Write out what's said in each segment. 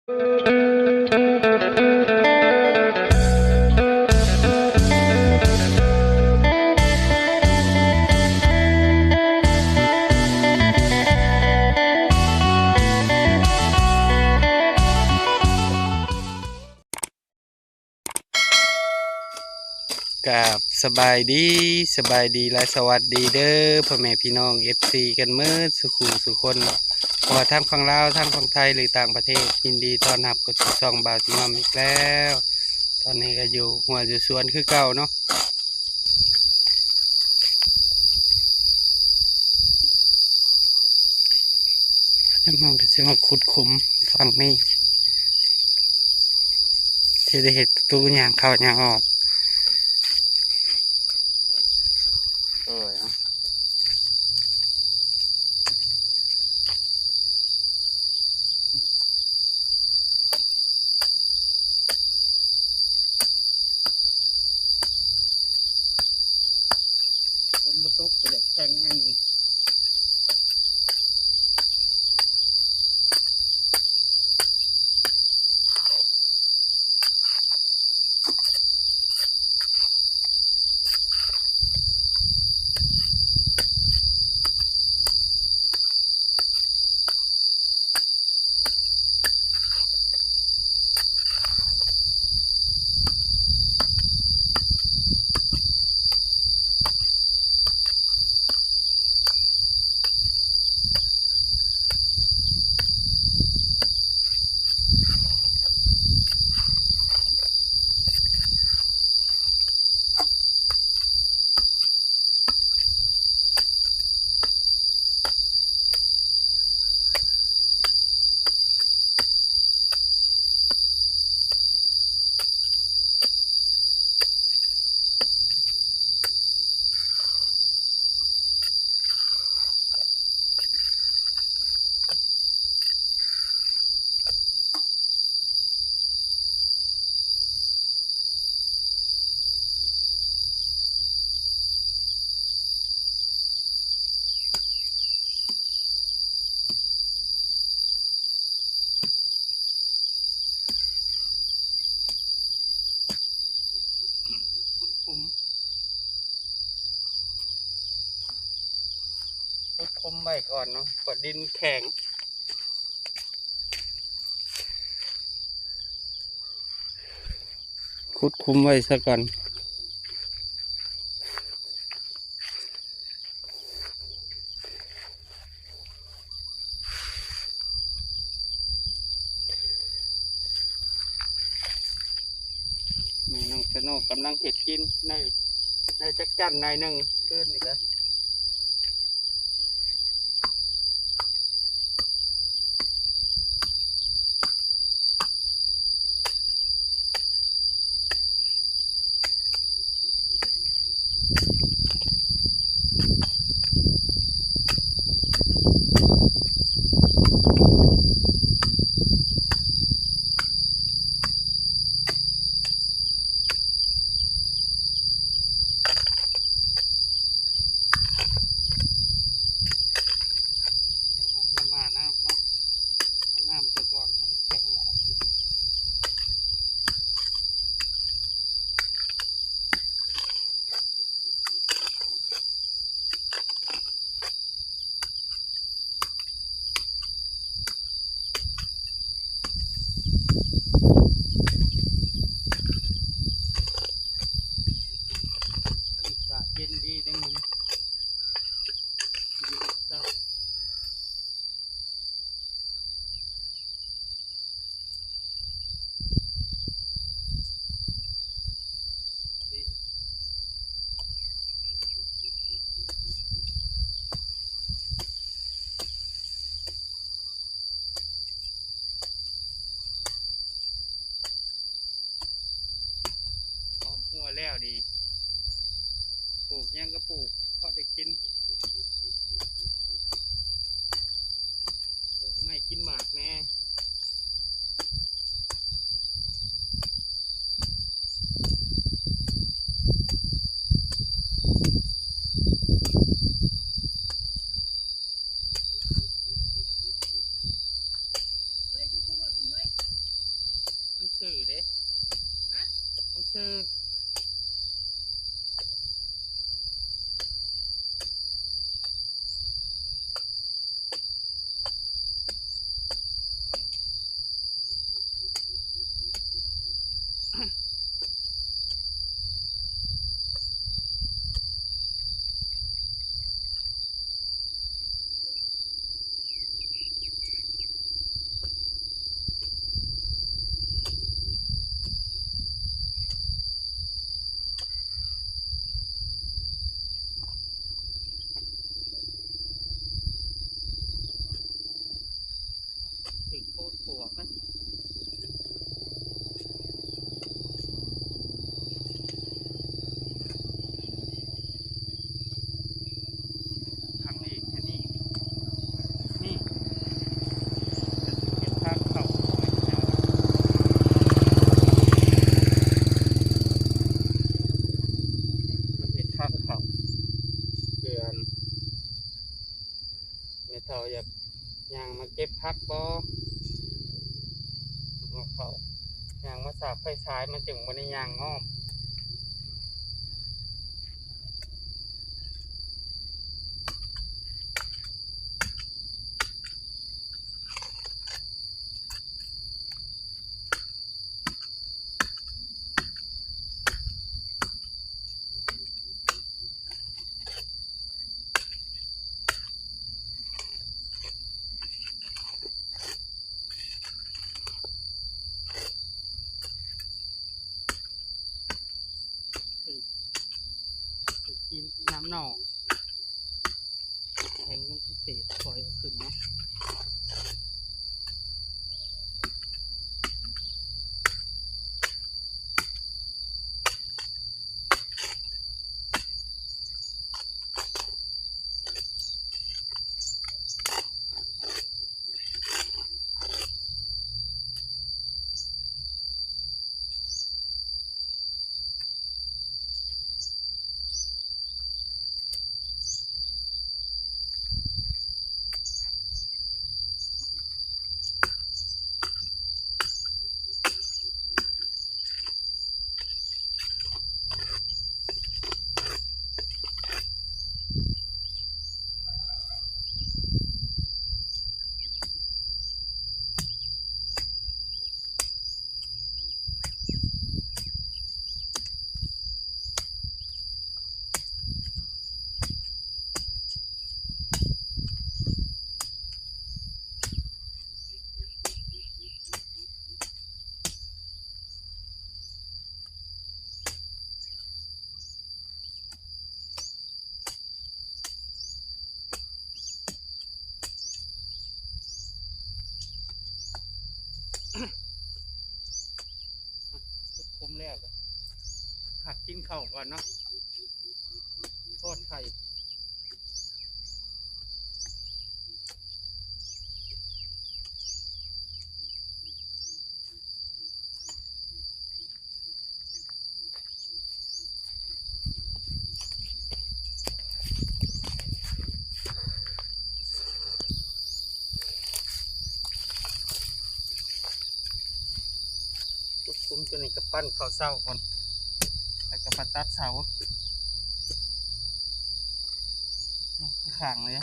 ກາບສະບາຍດີ, ສະບາຍດີ ແລະ ສະຫວັດດີເດີ ພໍ່ແມ່ພີ່ນ້ອງ ເອັຟຊີ ກັນເໝິດສູ່ຄູ່ສູ່ຄົນ ບໍ່ວ່າທາງຝັ່ງລາວ, ທາງຝັ່ງໄທ ຫຼື ຕ່າງປະເທດ, ຍິນດີຕ້ອນຮັບເຂົ້າສູ່ຊ່ອງບ່າວຈິງໝ່ຳອີກແລ້ວ. ຕອນນີ້ກໍຢູ່ຮົ້ວຢູ່ສວນຄືເກົ່າເນາະ. ດຽວມັນກໍຊິມາຂຸດຂຸມຝັ່ງນີ້ ຊິໄດ້ເຮັດປະຕູຍ່າງເຂົ້າຍ່າງອອກ. ເອີຍ ຝົນບໍ່ຕົກກໍຢາກແຂງໜ້ອຍໜຶ່ງ. ຂຸດຂຸມໄວ້ກ່ອນເນາະ ເພາະດິນແຂງ. ຂຸດຂຸມໄວ້ຊະກ່ອນ. ແມ່ນ້ອງສະໂນກຳລັງເຮັດກິນ ໄດ້ ໄດ້ຈັກຈັ່ນໜ້ອຍໜຶ່ງ ຄືນນີ້ກະ. ນ້ຳມານ້ຳເນາະ ເອົານ້ຳໃສ່ກ່ອນ ໃຫ້ມັນແຂງຫຼາຍ. ອາກາດເຢັນດີເດ້ມື້ນີ້ ອ້ອມຮົ້ວແລ້ວນີ້ ປູກຫຍັງກໍປູກ ພໍໄດ້ກິນ ປູກໄມ້ກິນໝາກແດ່. ເຮີ້ຍ ທຸກຄົນວ່າເພິ່ນເຮີ້ຍ ຖືກໂພດພວກນະ ທາງນີ້ ທາງນີ້ ນີ້ ເປັນທາງເຂົ້າ ເປັນທາງເຂົ້າ ເພື່ອ ແມ່ເຖົ້າຢາກຍ່າງມາເກັບຜັກບໍ່? ເຂົ້າ ຍ່າງມາສາກໄຟສາຍ ມັນຈຶ່ງບໍ່ໄດ້ຍ່າງອ້ອມ. ຄື ຄືກິນນ້ຳໜອງ ໃຫ້ມັນເສດ ຄ່ອຍເອົາຂຶ້ນມາ. ຄຸມແລ້ວກໍພັກກິນເຂົ້າກ່ອນເນາະ ທອດໄຂ່. ຂຸດຂຸມຕົວນີ້ກໍປັ້ນເຂົ້າເຊົ້າກ່ອນ ແລ້ວກໍມາຕັດເສົາຂ້າງເລີຍ.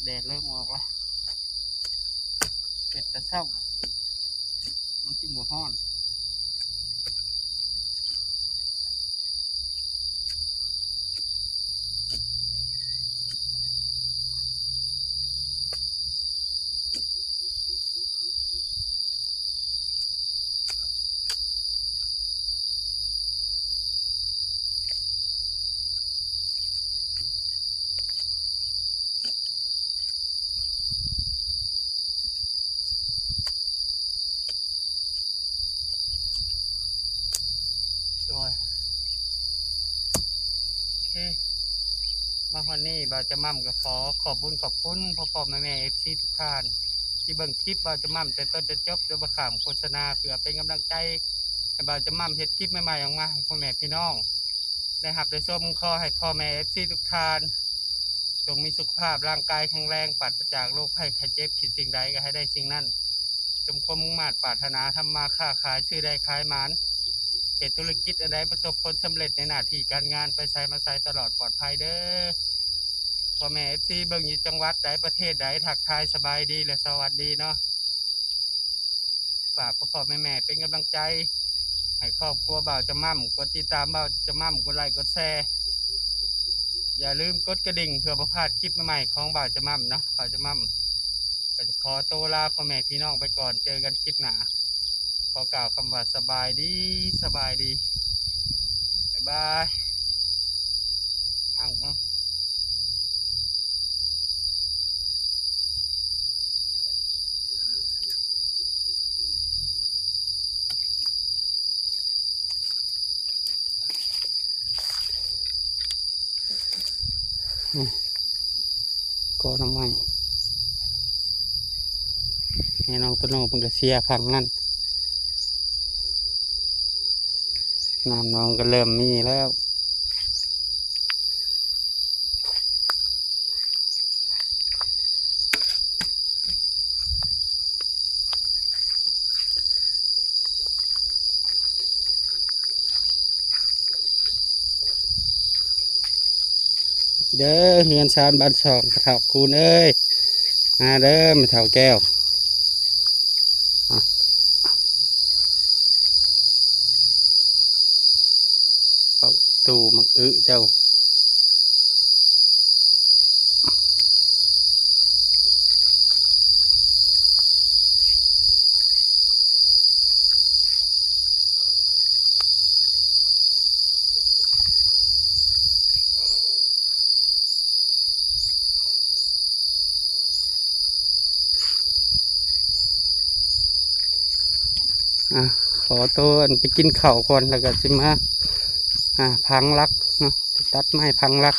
ແດດເລີ່ມອອກແລ້ວ ເຮັດແຕ່ເຊົ້າ ມັນຈຶ່ງບໍ່ຮ້ອນ. ໂດຍ ໂອເຄ ມາຮອດນີ້ ບ່າວຈະໝ່ຳກໍຂໍຂອບບຸນຂອບຄຸນພໍ່ໆແມ່ໆ ເອັຟຊີ ທຸກທ່ານ ທີ່ເບິ່ງຄລິບບ່າວຈະໝ່ຳແຕ່ຕົ້ນຈົນຈົບ ໂດຍບໍ່ຂ້າມໂຄສະນາ ເພື່ອເປັນກຳລັງໃຈ ໃຫ້ບ່າວຈຳໝ່ຳເຮັດຄລິບໃໝ່ໆອອກມາໃຫ້ພໍ່ແມ່ພີ່ນ້ອງໄດ້ຮັບໄດ້ຊົມ. ຂໍໃຫ້ພໍ່ແມ່ເອັຟຊີທຸກທ່ານ ຈົ່ງມີສຸຂະພາບຮ່າງກາຍແຂງແຮງ ປາສຈາກໂລກໄພໄຂ້ເຈັບ, ຄິດສິ່ງໃດກໍໃຫ້ໄດ້ສິ່ງນັ້ນ ສົມຄວາມມຸ່ງມາດປາດຖະໜາ, ທຳມາຄ້າຂາຍ, ຊື້ໄດ້ຂາຍໝານ, ເຮັດທຸລະກິດອັນໃດປະສົບຜົນສຳເລັດໃນໜ້າທີ່ການງານ, ໄປໃສມາໃສຕະຫຼອດປອດໄພເດີ້. ພໍ່ແມ່ເອັຟຊີເບິ່ງຢູ່ຈັງຫວັດໃດ ປະເທດໃດ ທັກທາຍສະບາຍດີ ແລະ ສະຫວັດດີເນາະ. ຝາກພໍ່ໆແມ່ໆເປັນກຳລັງໃຈໃຫ້ຄອບຄົວບ່າວຈຳໝ່ຳ, ກົດຕິດຕາມບ່າວຈຳໝ່ຳ, ກົດໄລກົດແຊ, ຢ່າລືມກົດກະດິ່ງເພື່ອບໍ່ພາດຄລິບໃໝ່ໆຂອງບ່າວຈຳໝ່ຳເນາະ. ບ່າວຈຳໝ່ຳກໍຈະຂໍໂຕລາພໍ່ແມ່ພີ່ນ້ອງໄປກ່ອນ, ເຈີກັນຄລິບໜ້າ. ຂໍກ່າວຄຳວ່າສະບາຍດີ, ສະບາຍດີ, ບາຍບາຍ. ອ້າວ. ອືມ ກໍໜໍ່ໄມ້ ແມ່ນ້ອງໂຕໂນເພິ່ນກໍເຊຍຝັ່ງນັ້ນ, ນ້ຳໜອງກໍເລີ່ມມີແລ້ວ. ເດີ ເຮືອນຊານບ້ານຊ່ອງ ພໍ່ເຖົ້າຄູນເອີຍ, ມາເດີແມ່ເຖົ້າແກ້ວ. ອ່ະ ຜັກອີ່ຕູ່ ໝາກອຶເຈົ້າ. ອ່ະ ຂໍໂຕ ອັນ ໄປກິນເຂົ້າກ່ອນ ແລ້ວກໍຊິມາ ອ່າ ຝັງຫຼັກເນາະ, ຕັດໄມ້ຝັງຫຼັກ.